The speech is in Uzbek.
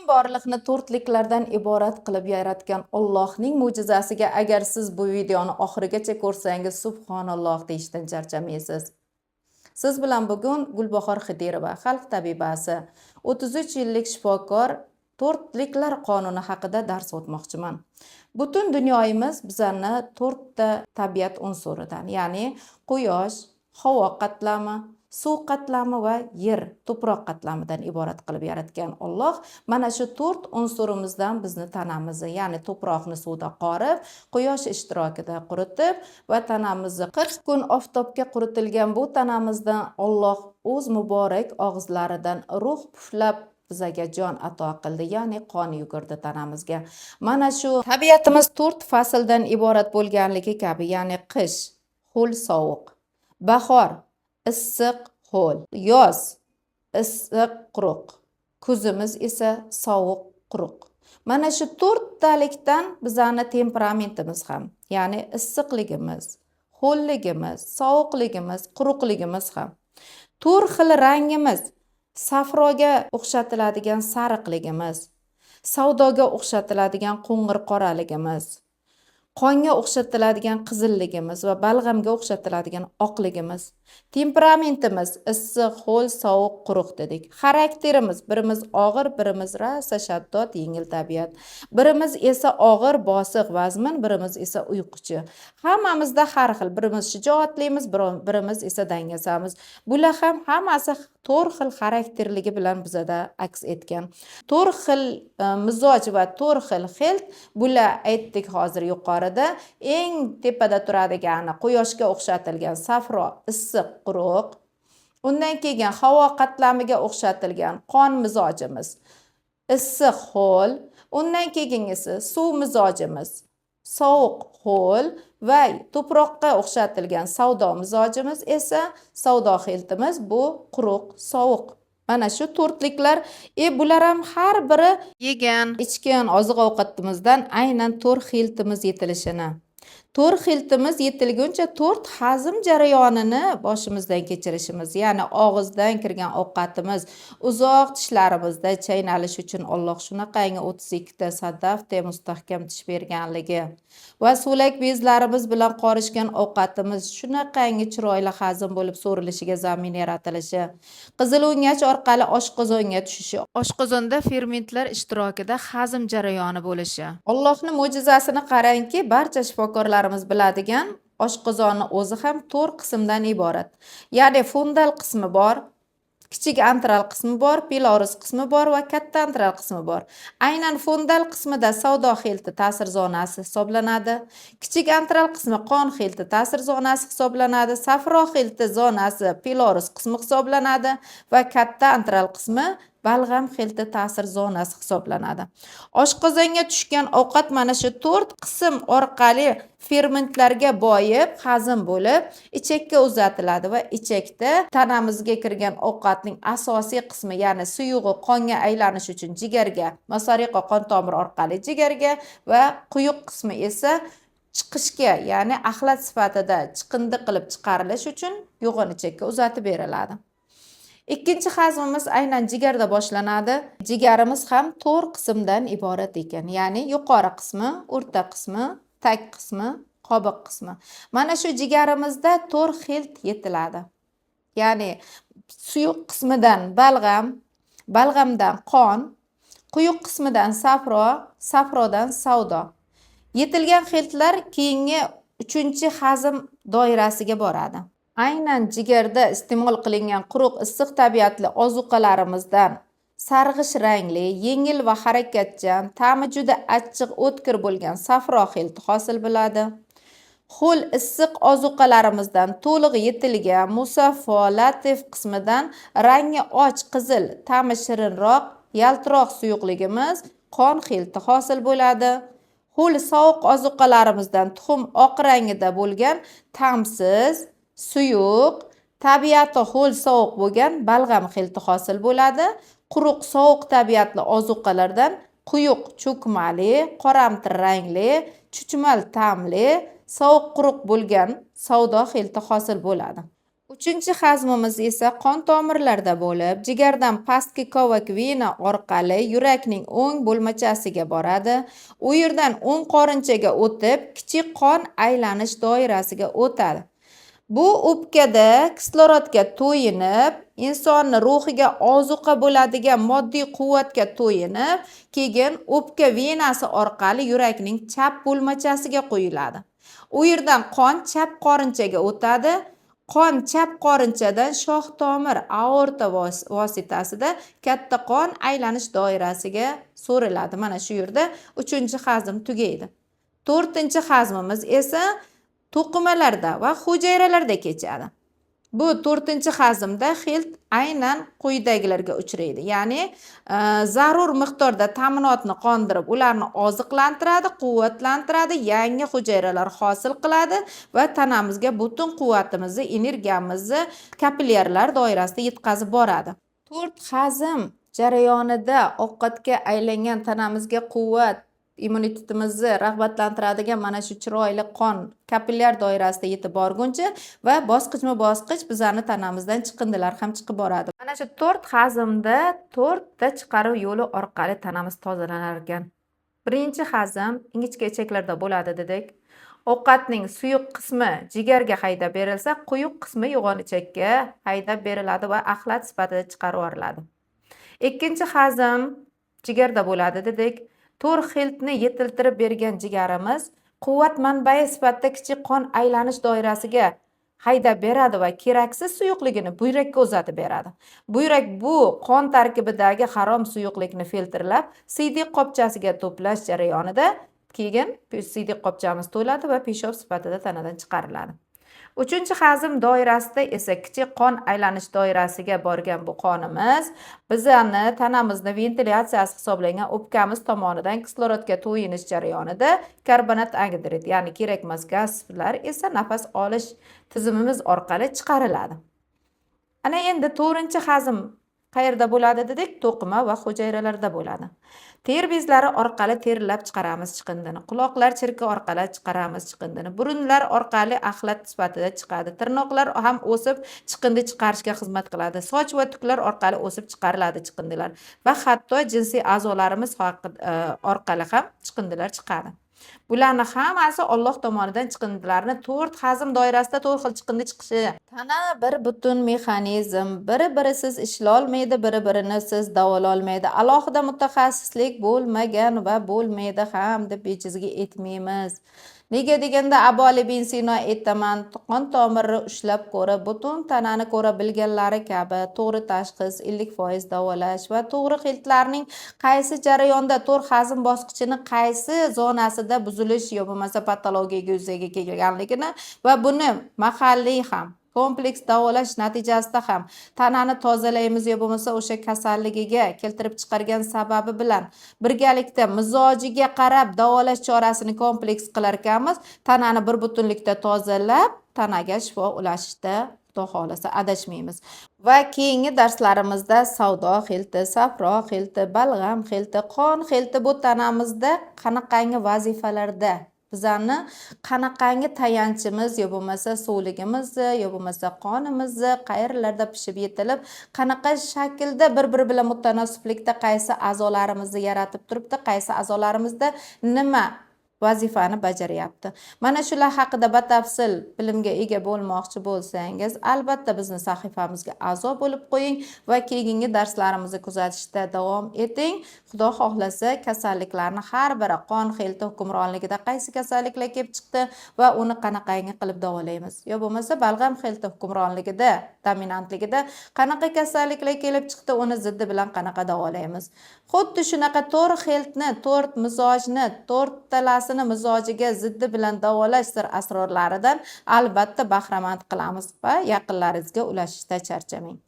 Borliqni to'rtliklardan iborat qilib yaratgan Allohning mo'jizasiga agar siz bu videoni oxirigacha ko'rsangiz, subhanalloh deyishdan charchamaysiz. Siz bilan bugun Gulbahor Xidirova, xalq tabibasi, 33 yillik shifokor, to'rtliklar qonuni haqida dars o'tmoqchiman. Butun dunyoyimiz bizani to'rtta tabiat unsuridan, ya'ni quyosh, havo qatlami, suv qatlami va yer, tuproq qatlamidan iborat qilib yaratgan Alloh mana shu to'rt unsurimizdan bizni tanamizni, ya'ni tuproqni suvda qorib, quyosh ishtirokida quritib va tanamizni 40 kun oftobga quritilgan bu tanamizdan Alloh o'z muborak og'izlaridan ruh puflab bizaga jon ato qildi, ya'ni qon yugurdi tanamizga. Mana shu tabiatimiz to'rt fasldan iborat bo'lganligi kabi, ya'ni qish ho'l sovuq, bahor issiq ho'l, yoz issiq quruq, kuzimiz esa sovuq quruq. Mana shu to'rttalikdan bizani temperamentimiz ham, ya'ni issiqligimiz, ho'lligimiz, sovuqligimiz, quruqligimiz ham, to'rt xil rangimiz, safroga o'xshatiladigan sariqligimiz, savdoga o'xshatiladigan qo'ng'ir qoraligimiz, qonga o'xshatiladigan qizilligimiz va balg'amga o'xshatiladigan oqligimiz. Temperamentimiz issiq, ho'l, sovuq, quruq dedik. Xarakterimiz birimiz og'ir, birimiz rosa shaddod, yengil tabiat. Birimiz esa og'ir, bosiq, vazmin, birimiz esa uyquchi. Hammamizda har xil, birimiz shijoatlimiz, birimiz esa dangasamiz. Bular ham hammasi to'rt xil xarakterligi bilan bizada aks etgan. To'rt xil mizoj va to'rt xil xilt, bular aytdik hozir yuqorida, eng tepada turadigani quyoshga o'xshatilgan safro, issiq, quruq. Undan keyin havo qatlamiga o'xshatilgan qon mizojimiz, issiq, ho'l. Undan keyingisi suv mizojimiz, sovuq, ho'l va tuproqqa o'xshatilgan savdo mizojimiz esa savdo xiltimiz, bu quruq, sovuq. Mana shu to'rtliklar, bular ham har biri yegan, ichgan oziq ovqatimizdan aynan to'rt xiltimiz yetilishini. To'rt xiltimiz yetilguncha to'rt hazm jarayonini boshimizdan kechirishimiz, ya'ni og'izdan kirgan ovqatimiz uzoq tishlarimizda chaynalishi uchun Alloh shunaqangi 32 ta sadafday mustahkam tish berganligi va so'lak bezlarimiz bilan qorishgan ovqatimiz shunaqangi chiroyli hazm bo'lib so'rilishiga zamin yaratilishi, qizil o'ngach orqali oshqozonga tushishi, oshqozonda fermentlar ishtirokida hazm jarayoni bo'lishi. Allohning mo'jizasini qarangki, barcha shifokorlarimiz biladigan oshqozonni o'zi ham to'rt qismdan iborat. Ya'ni fundal qismi bor, kichik antral qismi bor, pilorus qismi bor va katta antral qismi bor. Aynan fundal qismida savdo xilti ta'sir zonasi hisoblanadi. Kichik antral qismi qon xilti ta'sir zonasi hisoblanadi. Safro xilti zonasi pilorus qismi hisoblanadi va katta antral qismi balg'am xilti ta'sir zonasi hisoblanadi. Oshqozonga tushgan ovqat mana shu to'rt qism orqali fermentlarga boyib, hazm bo'lib, ichakka uzatiladi va ichakda tanamizga kirgan ovqatning asosiy qismi, ya'ni suyug'i qonga aylanish uchun jigarga, masariqa qon tomiri orqali jigarga va quyuq qismi esa chiqishga, ya'ni axlat sifatida chiqindi qilib chiqarilish uchun yo'g'on ichakka uzatib beriladi. Ikkinchi hazmimiz aynan jigarda boshlanadi. Jigarimiz ham to'rt qismdan iborat ekan, ya'ni yuqori qismi, o'rta qismi, tag qismi, qobiq qismi. Mana shu jigarimizda to'rt xilt yetiladi. Ya'ni suyuq qismidan balg'am, balg'amdan qon, quyuq qismidan safro, safrodan savdo. Yetilgan xiltlar keyingi uchinchi hazm doirasiga boradi. Aynan jigarda iste'mol qilingan quruq, issiq tabiatli ozuqalarimizdan sarg'ish rangli, yengil va harakatchan, ta'mi juda achchiq, o'tkir bo'lgan safro xilti hosil bo'ladi. Ho'l issiq ozuqalarimizdan to'liq yetilgan musaffo, latif qismidan rangi och qizil, ta'mi shirinroq, yaltiroq suyuqligimiz qon xilti hosil bo'ladi. Ho'l sovuq ozuqalarimizdan tuxum oq rangida bo'lgan ta'msiz, suyuq, tabiati ho'l sovuq bo'lgan balg'am xilti hosil bo'ladi. Quruq sovuq tabiatli ozuqalardan quyuq cho'kmali, qoramtir rangli, chuchmal ta'mli, sovuq quruq bo'lgan savdo xilti hosil bo'ladi. Uchinchi hazmimiz esa qon tomirlarda bo'lib, jigardan pastki kovak vena orqali yurakning o'ng bo'lmachasiga boradi. U yerdan o'ng qorinchaga o'tib, kichik qon aylanish doirasiga o'tadi. Bu o'pkada kislorodga to'yinib, insonni ruhiga ozuqa bo'ladigan moddiy quvvatga to'yinib, keyin o'pka venasi orqali yurakning chap bo'lmachasiga quyiladi. U yerdan qon chap qorinchaga o'tadi. Qon chap qorinchadan shox tomir aorta vositasida katta qon aylanish doirasiga so'riladi. Mana shu yerda uchinchi hazm tugaydi. To'rtinchi hazmimiz esa to'qimalarda va hujayralarda kechadi. Bu to'rtinchi hazmda xilt aynan quyidagilarga uchraydi. Ya'ni zarur miqdorda ta'minotni qondirib, ularni oziqlantiradi, quvvatlantiradi, yangi hujayralar hosil qiladi va tanamizga butun quvvatimizni, energiyamizni kapillyarlar doirasida yetkazib boradi. To'rt hazm jarayonida ovqatga aylangan tanamizga quvvat, immunitetimizni rag'batlantiradigan mana shu chiroyli qon kapillyar doirasida yetib borguncha va bosqichma-bosqich bizani tanamizdan chiqindilar ham chiqib boradi. Mana shu to'rt hazmda to'rtta chiqaruv yo'li orqali tanamiz tozalanar ekan. Birinchi hazm ingichka ichaklarda bo'ladi dedik. Ovqatning suyuq qismi jigarga haydab berilsa, quyuq qismi yo'g'on ichakka haydab beriladi va axlat sifatida chiqarib yuboriladi. Ikkinchi hazm jigarda bo'ladi dedik. To'rt xiltni yetiltirib bergan jigarimiz quvvat manbai sifatida kichik qon aylanish doirasiga haydab beradi va keraksiz suyuqligini buyrakka uzatib beradi. Buyrak bu qon tarkibidagi harom suyuqlikni filtrlab, siydik qopchasiga to'plash jarayonida keyin siydik qopchamiz to'ladi va peshob sifatida tanadan chiqariladi. Uchinchi hazm doirasida esa kichik qon aylanish doirasiga borgan bu qonimiz bizani tanamizni ventilyatsiyasi hisoblangan o'pkamiz tomonidan kislorodga to'yinish jarayonida karbonat angidrid, ya'ni kerakmas gazlar esa nafas olish tizimimiz orqali chiqariladi. Ana endi to'rtinchi hazm qayerda bo'ladi dedik? To'qima va hujayralarda bo'ladi. Ter bezlari orqali terlab chiqaramiz chiqindini. Quloqlar chirki orqali chiqaramiz chiqindini. Burunlar orqali axlat sifatida chiqadi. Tirnoqlar ham o'sib chiqindi chiqarishga xizmat qiladi. Soch va tuklar orqali o'sib chiqariladi chiqindilar. Va hatto jinsiy a'zolarimiz orqali ham chiqindilar chiqadi. Bularni hammasi Alloh tomonidan chiqindilarni to'rt hazm doirasida to'rt xil chiqindi chiqishi. Tana bir butun mexanizm, bir-birisiz ishlolmaydi, bir-birini siz davololmaydi. Alohida mutaxassislik bo'lmagan va bo'lmaydi ham deb bejizga aytmaymiz. Nega deganda Abu Ali ibn Sino aytaman, qon tomirni ushlab ko'rib, butun tanani ko'ra bilganlari kabi to'g'ri tashxis, 50% davolash va to'g'ri xiltlarning qaysi jarayonda to'rt hazm bosqichini qaysi zonasida buzilish yo bo'lmasa patologiyaga yuzaga kelganligini va buni mahalliy ham kompleks davolash natijasida ham tanani tozalaymiz yo bo'lmasa o'sha kasalligiga keltirib chiqargan sababi bilan birgalikda mizojiga qarab davolash chorasini kompleks qilar ekanmiz, tanani bir butunlikda tozalab, tanaga shifo ulashishda Xudo xohlasa adashmaymiz. Va keyingi darslarimizda savdo xilti, safro xilti, balg'am xilti, qon xilti bu tanamizda qanaqangi vazifalarda bizani qanaqangi tayanchimiz yo bo'lmasa suvligimizni yo bo'lmasa qonimizni qayerlarda pishib yetilib, qanaqa shaklda bir-biri bilan mutanosiblikda qaysi a'zolarimizni yaratib turibdi, qaysi a'zolarimizda nima vazifani bajaryapti. Mana shular haqida batafsil bilimga ega bo'lmoqchi bo'lsangiz, albatta bizni sahifamizga a'zo bo'lib qo'ying va keyingi darslarimizni kuzatishda davom eting. Xudo xohlasa kasalliklarni har biri qon xilti hukmronligida qaysi kasalliklar kelib chiqdi va uni qanaqangi qilib davolaymiz. Yo bo'lmasa balg'am xilti hukmronligida, dominantligida qanaqa kasalliklar kelib chiqdi, uni ziddi bilan qanaqa davolaymiz. Xuddi shunaqa to'rt xiltni, to'rt mizojni, to'rttalasini mizojiga ziddi bilan davolash sir asrorlaridan albatta bahramand qilamiz va yaqinlaringizga ulashishda charchamang.